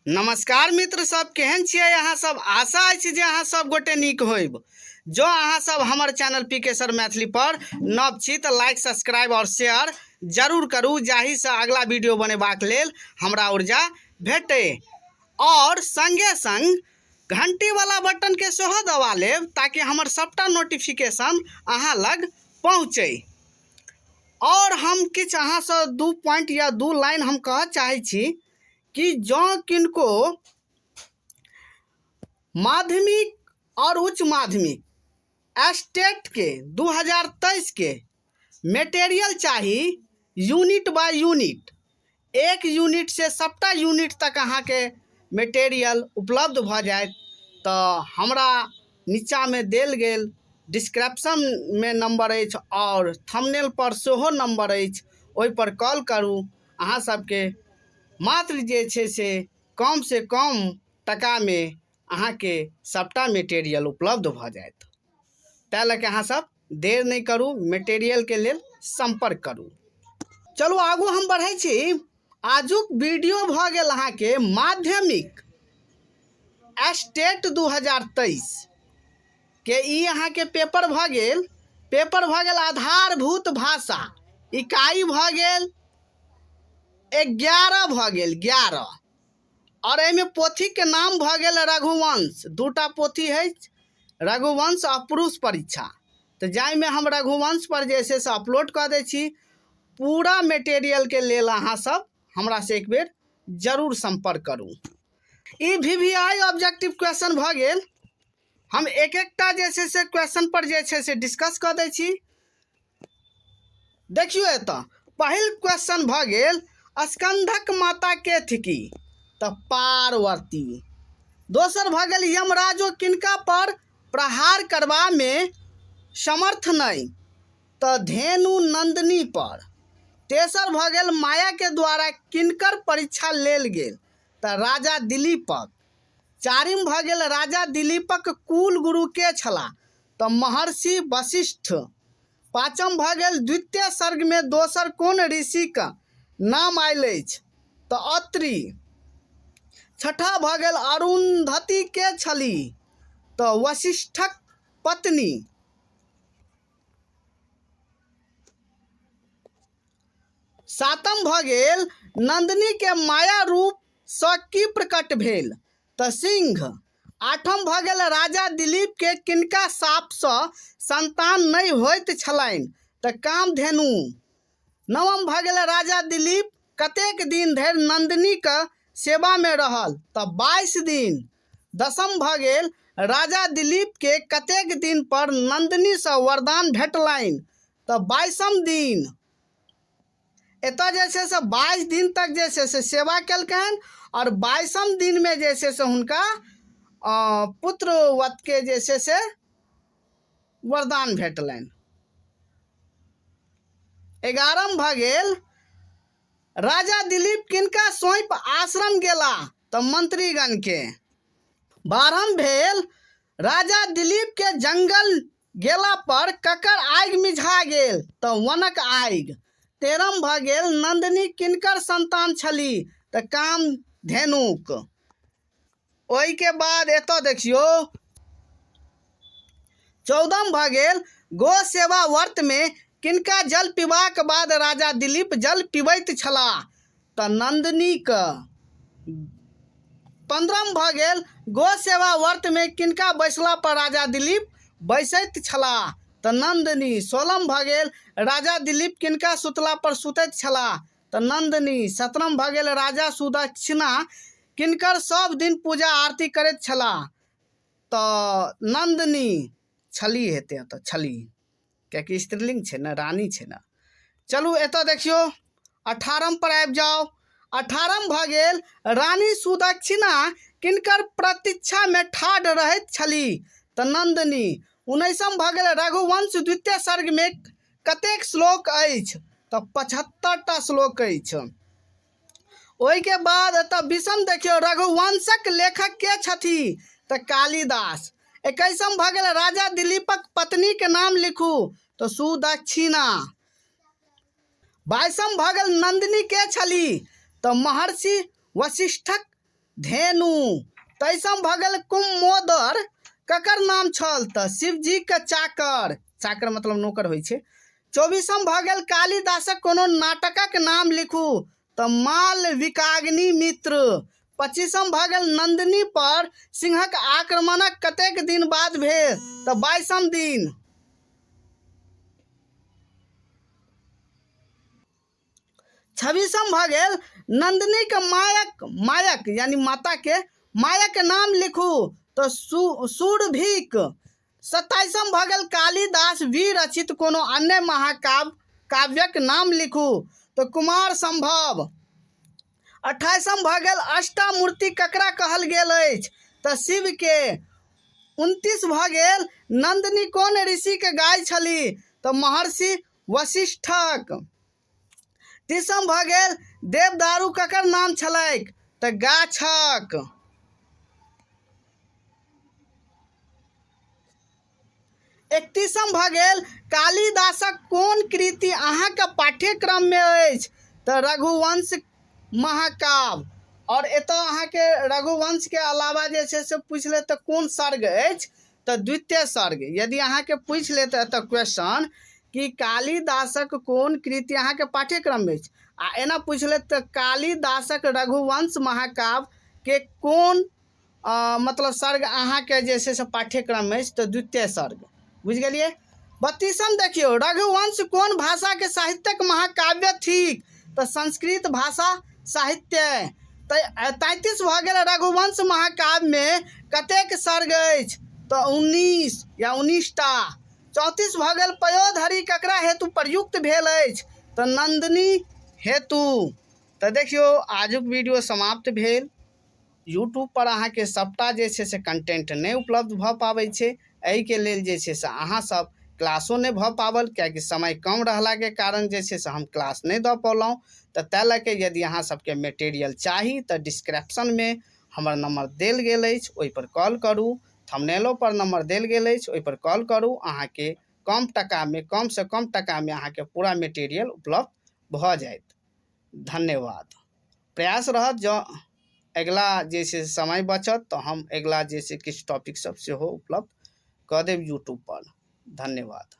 नमस्कार मित्र सब, केहन छियै अहाँ सब? आशा अछि जे अहाँ सब गोटे नीक होइब। जँ अहाँ सब हमर चैनल पी के सर मैथिली पर नव छी तऽ लाइक, सब्सक्राइब और शेयर जरूर करू, जाहिसँ अगला वीडियो बनेबाक लेल हमरा ऊर्जा भेटै। और संगे संग घंटी वाला बटन के सेहो दबा लेब ताकि हमर सबटा नोटिफिकेशन अहाँ लग पहुँचै। और हम किछु अहाँसँ 2 पॉइंट या 2 लाइन हम कहऽ चाहै छी कि जँ किनको माध्यमिक और उच्च माध्यमिक स्टेट के 2023 के मेटेरियल चाही, यूनिट बाय यूनिट, एक यूनिट से सबटा यूनिट तक अहाँके मेटेरियल उपलब्ध भऽ जायत, तऽ हमरा नीचाँमे देल गेल डिस्क्रिप्शनमे नंबर अछि आओर थंबनेल पर सेहो नंबर अछि, ओहिपर कॉल करू। अहाँ सबके मात्र जे छै से कम से कम टकामे अहाँके सबटा मेटेरियल उपलब्ध भऽ जायत। ताहि लऽ कऽ अहाँ सब देर नहि करू, मेटेरियलके लेल सम्पर्क करू। चलू आगू हम बढ़ै छी। आजुक वीडियो भऽ गेल अहाँके माध्यमिक स्टेट 2023 के ई अहाँके पेपर भऽ गेल। पेपर भऽ गेल आधारभूत भाषा, इकाई भऽ गेल 11 भऽ गेल 11, और एहिमे पोथीके नाम भऽ गेल रघुवंश। दूटा पोथी अछि, रघुवंश आ पुरुष परीक्षा। तऽ जाहिमे हम रघुवंश पर जे छै से अपलोड कऽ दै छी। पूरा मेटेरियलके लेल अहाँ सब हमरा से एक बेर जरूर सम्पर्क करू। ई V V I objective question भऽ गेल। हम एक एकटा जे छै से क्वेश्चन पर जे छै से डिस्कस कऽ दै छी। देखियौ एतऽ पहिल क्वेश्चन भऽ गेल, स्कंधक माता के थिकी? तऽ पार्वती। दोसर भऽ गेल, यमराजो किनका पर प्रहार करबामे समर्थ नहि? तऽ धेनु नंदिनी पर। तेसर भऽ गेल, माया के द्वारा किनकर परीक्षा लेल गेल? तऽ राजा दिलीपक। चारिम भऽ गेल, राजा दिलीपक कुल गुरु के छलाह? तऽ महर्षि वशिष्ठ। पाँचम भऽ गेल, द्वितीय सर्गमे दोसर कोन ऋषिक नाम आयल अछि? तऽ अत्रि। छठा भऽ गेल, अरुंधति के छली? तऽ वशिष्ठक पत्नी। सातम भऽ गेल, नंदिनी के माया रूप सँ की प्रकट भेल? तऽ सिंह। आठम भऽ गेल, राजा दिलीप के किनका सापसँ संतान नहि होइत छलनि? तऽ कामधेनु। नवम भऽ गेल, राजा दिलीप कतेक दिन धरि नंदिनीक सेवामे रहल? तऽ 22 दिन। दसम भऽ गेल, राजा दिलीप के कतेक दिन पर नंदिनीसँ वरदान भेटलनि? तऽ 22म दिन। एतऽ जे छै से 22 दिन तक जे छै से सेवा केलकनि आओर 22म दिनमे जे छै से हुनका पुत्रवतके जे छै से वरदान भेटलनि। 11म भऽ गेल, राजा दिलीप किनका सौंपि आश्रम गेला? तऽ मंत्रीगणके। 12म भेल, राजा दिलीप के जंगल गेला पर ककर आगि मिझा गेल? तऽ वनक आगि। 13म भऽ गेल, नंदिनी किनकर संतान छली? तऽ कामधेनुक। ओहिके बाद एतऽ देखियौ 14म भऽ गेल, गो सेवा व्रत मे किनका जल पीबाक बाद राजा दिलीप जल पीबैत छलाह? तऽ नंदिनीक। 15म भऽ गेल, गो सेवा व्रत मे किनका बैसला पर राजा दिलीप बैसैत छलाह? तऽ नंदिनी। 16म भऽ गेल, राजा दिलीप किनका सुतला पर सुतैत छलाह? तऽ नंदिनी। 17म भऽ गेल, राजा सुदक्षिणा किनकर सब दिन पूजा आरती करैत छलाह? तऽ नंदिनी छली हेतै एतऽ, छली कियाकि स्त्रीलिंग छै ने, रानी छै ने। चलू एतऽ देखियौ 18म पर आबि जाउ। 18म भऽ गेल, रानी सुदक्षिणा किनकर प्रतीक्षामे ठाढ़ रहैत छली? तऽ नंदिनी। 19म भऽ गेल, रघुवंश द्वितीय सर्गमे कतेक श्लोक अछि? तऽ 75टा श्लोक अछि। ओहिके बाद एतऽ 20म देखियौ, रघुवंशक लेखक के छथि? तऽ कालिदास। 21म भऽ गेल, राजा दिलीपक पत्नीके नाम लिखू? तऽ सुदक्षिणा। 22म भऽ गेल, नंदिनी के छली? तऽ महर्षि वशिष्ठक धेनु। तेइसम भऽ गेल कुमोदर ककर नाम छल? तऽ शिवजीके चाकर, चाकर मतलब नौकर होइ छै। 24म भऽ गेल कालिदासक कोनो नाटकक नाम लिखू, तऽ मालविकाग्नि मित्र। 25म भऽ गेल नंदिनी पर सिंहक आक्रमणक कतेक दिन बाद भेल? तऽ 22म दिन। 26म भऽ गेल नंदिनीके मायक, मायक यानी माताके मायक नाम लिखू, तऽ सुरभिक। 27म भऽ गेल कालिदास विरचित कोनो अन्य महाकाव्य काव्यक नाम लिखू, तऽ कुमार संभव। 28म भऽ गेल अष्टामूर्ति ककरा कहल गेल अछि? तऽ शिवके। 29 भऽ गेल नंदिनी कोन ऋषिके गाय छली? तऽ महर्षि वशिष्ठक। 30म भऽ गेल देवदारू ककर नाम छलैक? तऽ गाछक। 31म भऽ गेल कालिदासक कोन कृति अहाँके पाठ्यक्रममे अछि? तऽ रघुवंश महाकाव्य। आओर एतऽ अहाँके रघुवंशके अलावा जे छै से पूछि लेत तऽ कोन सर्ग अछि? तऽ द्वितीय सर्ग। यदि अहाँके पूछि लेत एतऽ क्वेश्चन कि कालिदासक कोन कृति अहाँके पाठ्यक्रममे अछि, आ एना पूछि लेत तऽ कालिदासक रघुवंश महाकाव्यके कोन मतलब सर्ग अहाँके जे छै से पाठ्यक्रममे अछि, तऽ द्वितीय सर्ग। बुझि गेलियै? 32म देखियौ, रघुवंश कोन भाषाके साहित्यक महाकाव्य थिक? तऽ संस्कृत भाषा साहित्य। तऽ 33 भऽ गेल रघुवंश महाकाव्यमे कतेक सर्ग अछि? तऽ 19 या 19टा। 34 भऽ गेल पयोधरी ककरा हेतु प्रयुक्त भेल अछि? तऽ नंदिनी हेतु। तऽ देखियौ, आजुक वीडियो समाप्त भेल। यूट्यूब पर अहाँके सबटा जे छै से कंटेंट नहि उपलब्ध भऽ पाबै छै, एहिके लेल जे छै से अहाँ सब क्लासो नहि भऽ पाबल, कियाकि समय कम रहलाके कारण जे छै से हम क्लास नहि दऽ पौलहुँ। तऽ ताहि लऽ कऽ यदि अहाँ सबके मेटेरियल चाही तऽ डिस्क्रिप्शनमे हमर नंबर देल गेल अछि, ओहिपर कॉल करू। थंबनेलो पर नंबर देल गेल अछि, ओहिपर कॉल करू। अहाँके कम टकामे, कमसँ कम टकामे अहाँके पूरा मेटेरियल उपलब्ध भऽ जायत। धन्यवाद। प्रयास रहत जँ अगिला जे छै समय बचत तऽ हम अगिला जे छै किछु टॉपिक सब सेहो उपलब्ध कऽ देब यूट्यूब पर। धन्यवाद।